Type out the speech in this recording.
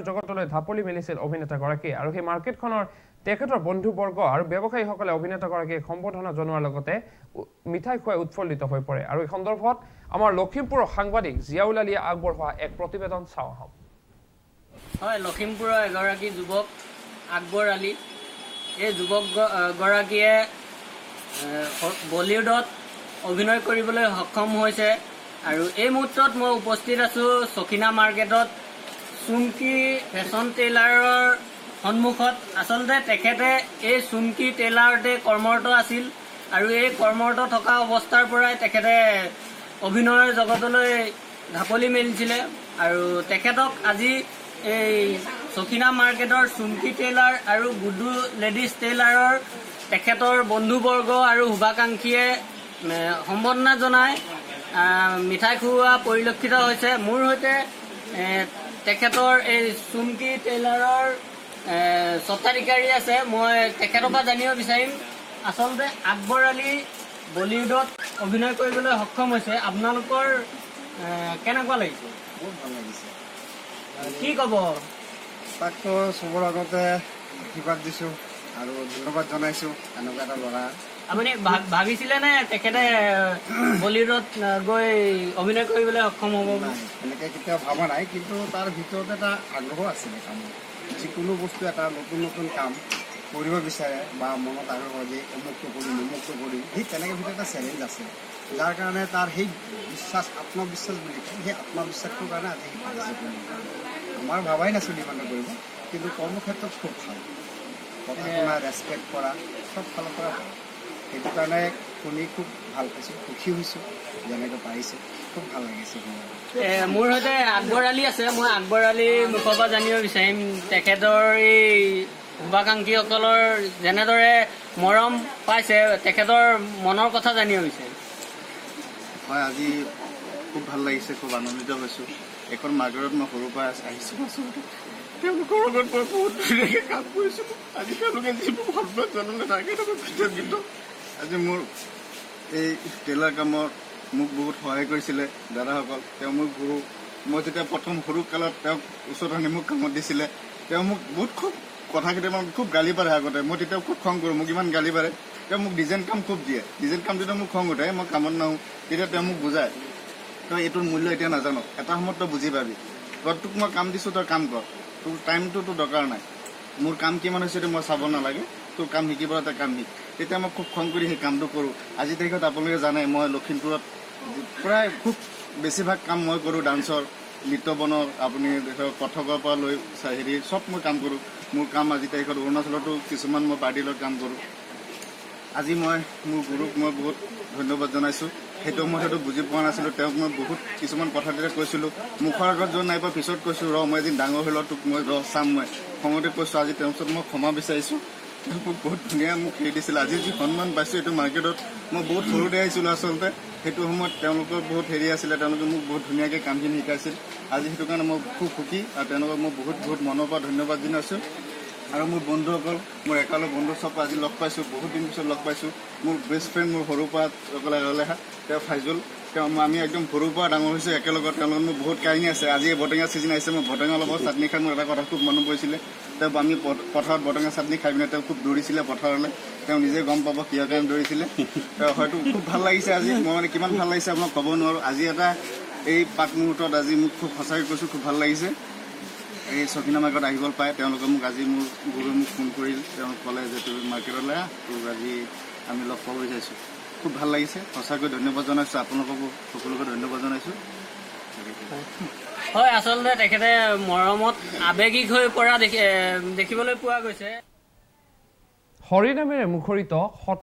জগতলৈ ঢাপলি মেলিছিল অভিনেতাগৰাকীয়ে আৰু সেই মাৰ্কেটখনৰ তেখেতৰ বন্ধুবৰ্গ আৰু ব্যৱসায়ীসকলে অভিনেতাগৰাকীক সম্বৰ্ধনা জনোৱাৰ লগতে মিঠাই খুৱাই উৎফুল্লিত হৈ পৰে। আৰু এই সন্দৰ্ভত আমাৰ লখিমপুৰৰ সাংবাদিক জিয়াউল আলীয়ে আগবঢ়োৱা এক প্ৰতিবেদন চাওঁ আহক। হয়, লখিমপুৰৰ এগৰাকী যুৱক আকবৰ আলী। এই যুৱক গৰাকীয়ে বলিউডত অভিনয় কৰিবলৈ সক্ষম হৈছে আৰু এই মুহূৰ্তত মই উপস্থিত আছোঁ চখিনা মাৰ্কেটত চুমকি ফেশ্বন টেইলাৰৰ সন্মুখত। আচলতে তেখেতে এই চুমকি টেইলাৰতে কৰ্মৰত আছিল আৰু এই কৰ্মৰত থকা অৱস্থাৰ পৰাই তেখেতে অভিনয়ৰ জগতলৈ ঢাপলি মেলিছিলে আৰু তেখেতক আজি এই চখিনা মাৰ্কেটৰ চুমকি টেইলাৰ আৰু গুডু লেডিজ টেইলাৰৰ তেখেতৰ বন্ধুবৰ্গ আৰু শুভাকাংক্ষীয়ে সম্বৰ্ধনা জনাই মিঠাই খুওৱা পৰিলক্ষিত হৈছে। মোৰ সৈতে তেখেতৰ এই চুমকি টেইলাৰৰ স্বত্বাধিকাৰী আছে। মই তেখেতৰ পৰা জানিব বিচাৰিম, আচলতে আকবৰ আলী বলিউডত অভিনয় কৰিবলৈ সক্ষম হৈছে, আপোনালোকৰ কেনেকুৱা লাগিছে? বহুত ভাল লাগিছে। কি ক'ব? তাকতো চবৰ আগতে আশীৰ্বাদ দিছোঁ আৰু ধন্যবাদ জনাইছোঁ, এনেকুৱা এটা ল'ৰা। আপুনি ভাবিছিলে নে তেখেতে বলিউডত গৈ অভিনয় কৰিবলৈ সক্ষম হ'ব বুলি? নাই, এনেকৈ কেতিয়াও ভবা নাই, কিন্তু তাৰ ভিতৰত এটা আগ্ৰহ আছিলে কামৰ। যিকোনো বস্তু এটা নতুন নতুন কাম কৰিব বিচাৰে বা মনত আগ্ৰহ যে অমুকটো কৰিম, অমুকটো কৰিম, সেই তেনেকৈ ভিতৰত এটা চেলেঞ্জ আছে, যাৰ কাৰণে তাৰ সেই বিশ্বাস, আত্মবিশ্বাস বুলি কয়, সেই আত্মবিশ্বাসটোৰ কাৰণে আজি সি পাৰিছে কৰিব। আমাৰ ভাবাই নাছিলোঁ ইমানটো কৰিব, কিন্তু কৰ্মক্ষেত্ৰত খুব ভাল, কথা শুনা, ৰেচপেক্ট কৰা, চব ফালৰ পৰা ভাল। সেইটো কাৰণে শুনি খুব ভাল পাইছোঁ, সুখী হৈছোঁ, যেনেকৈ পাৰিছে, খুব ভাল লাগিছে শুনি। মোৰ সৈতে আকবৰ আলী আছে। মই আকবৰ আলীৰ মুখৰ পৰা জানিব বিচাৰিম, তেখেতৰ এই শুভাকাংক্ষীসকলৰ যেনেদৰে মৰম পাইছে, তেখেতৰ মনৰ কথা জানিব বিচাৰিম। হয়, আজি খুব ভাল লাগিছে, খুব আনন্দিত হৈছোঁ। এইখন মাৰ্কেটত মই সৰুৰ পৰা আহিছোঁ। আচলতে তেওঁলোকৰ লগত মই বহুত ধুনীয়াকৈ কাম কৰিছিলোঁ। আজি তেওঁলোকে যিবোৰ সন্মান জনালে, তাকে মই কৃতজ্ঞ। আজি মোৰ এই টেইলাৰ কামত মোক বহুত সহায় কৰিছিলে দাদাসকল। তেওঁ মোৰ গুৰু। মই যেতিয়া প্ৰথম সৰু কালত তেওঁক ওচৰত আনি মোক কামত দিছিলে, তেওঁ মোক বহুত খুব কথা কেইটামান খুব গালি পাৰে। আগতে মই তেতিয়া খুব খং কৰোঁ, মোক ইমান গালি পাৰে। তেওঁ মোক ডিজাইন কাম খুব দিয়ে। ডিজাইন কাম দিলে মোক খং উঠে, মই কামত নাহোঁ। তেতিয়া তেওঁ মোক বুজায়, তই এইটোৰ মূল্য এতিয়া নাজান, এটা সময়ত তই বুজি পাবি। তই তোক মই কাম দিছোঁ, তই কাম কৰ, তোৰ টাইমটোতো দৰকাৰ নাই। মোৰ কাম কিমান হৈছে সেইটো মই চাব নালাগে, তোৰ কাম শিকিব, তই কাম শিক। তেতিয়া মই খুব খং কৰি সেই কামটো কৰোঁ। আজি তাৰিখত আপোনালোকে জানে, মই লখিমপুৰত প্ৰায় খুব বেছিভাগ কাম মই কৰোঁ। ডান্সৰ, নৃত্যবনৰ, আপুনি ধৰক কথকৰ পৰা লৈ হেৰি চব মই কাম কৰোঁ। মোৰ কাম আজি তাৰিখত অৰুণাচলতো কিছুমান মই পাৰ্টিৰ লগত কাম কৰোঁ। আজি মই মোৰ গুৰুক মই বহুত ধন্যবাদ জনাইছোঁ। সেইটো মই সেইটো বুজি পোৱা নাছিলোঁ। তেওঁক মই বহুত কিছুমান কথা তেতিয়া কৈছিলোঁ, মুখৰ আগত যোৱা নাই পোৱা, পিছত কৈছোঁ, ৰ, মই এদিন ডাঙৰ হৈ লওঁ, তোক মই ৰ চাম। মই খঙতে কৈছোঁ। আজি তেওঁৰ ওচৰত মই ক্ষমা বিচাৰিছোঁ। তেওঁ মোক বহুত ধুনীয়া মোক হেৰি দিছিলে। আজি যি সন্মান পাইছোঁ এইটো মাৰ্কেটত, মই বহুত সৰুতে আহিছিলোঁ আচলতে। সেইটো সময়ত তেওঁলোকৰ বহুত হেৰি আছিলে, তেওঁলোকে মোক বহুত ধুনীয়াকৈ কামখিনি শিকাইছিল। আজি সেইটো কাৰণে মই খুব সুখী আৰু তেওঁলোকক মই বহুত বহুত মনৰ পৰা ধন্যবাদ জনাইছোঁ। আৰু মোৰ বন্ধুসকল, মোৰ একালৰ বন্ধু চব আজি লগ পাইছোঁ, বহুত দিন পিছত লগ পাইছোঁ। মোৰ বেষ্ট ফ্ৰেণ্ড, মোৰ সৰুৰ পৰা অকলে তেওঁ ফাইজুল, তেওঁ আমি একদম সৰুৰ পৰা ডাঙৰ হৈছোঁ একেলগত। তেওঁৰ লগত মোৰ বহুত কাহিনী আছে। আজি এই বটেঙা ছিজন আহিছে, মই বটেঙাৰ লগত চাটনি খাই মোৰ এটা কথা খুব মনত পৰিছিলে। তেওঁ আমি পথাৰত বটেঙা চাটনি খাই পিনে তেওঁ খুব দৌৰিছিলে পথাৰলৈ। তেওঁ নিজে গম পাব কিহৰ কাৰণে দৌৰিছিলে। তেওঁ হয়তো খুব ভাল লাগিছে আজি। মই মানে কিমান ভাল লাগিছে আপোনাক ক'ব নোৱাৰোঁ। আজি এটা এই পাক মুহূৰ্তত আজি মোক খুব সঁচাকৈ কৈছোঁ, খুব ভাল লাগিছে এই চকিনা মাৰ্কেট আহিব পাই। তেওঁলোকে মোক আজি, মোৰ গুৰুৱে মোক ফোন কৰিল। তেওঁ ক'লে যে তুমি মাৰ্কেটলৈ আহ, তোক আজি আমি লগ পাব বিচাৰিছোঁ। খুব ভাল লাগিছে সঁচাকৈ। ধন্যবাদ জনাইছোঁ আপোনালোককো, সকলোকে ধন্যবাদ জনাইছোঁ। হয়, আচলতে তেখেতে মৰমত আৱেগিক হৈ পৰা দেখিবলৈ পোৱা গৈছে। হৰিনামেৰে মুখৰিত সত্ৰ।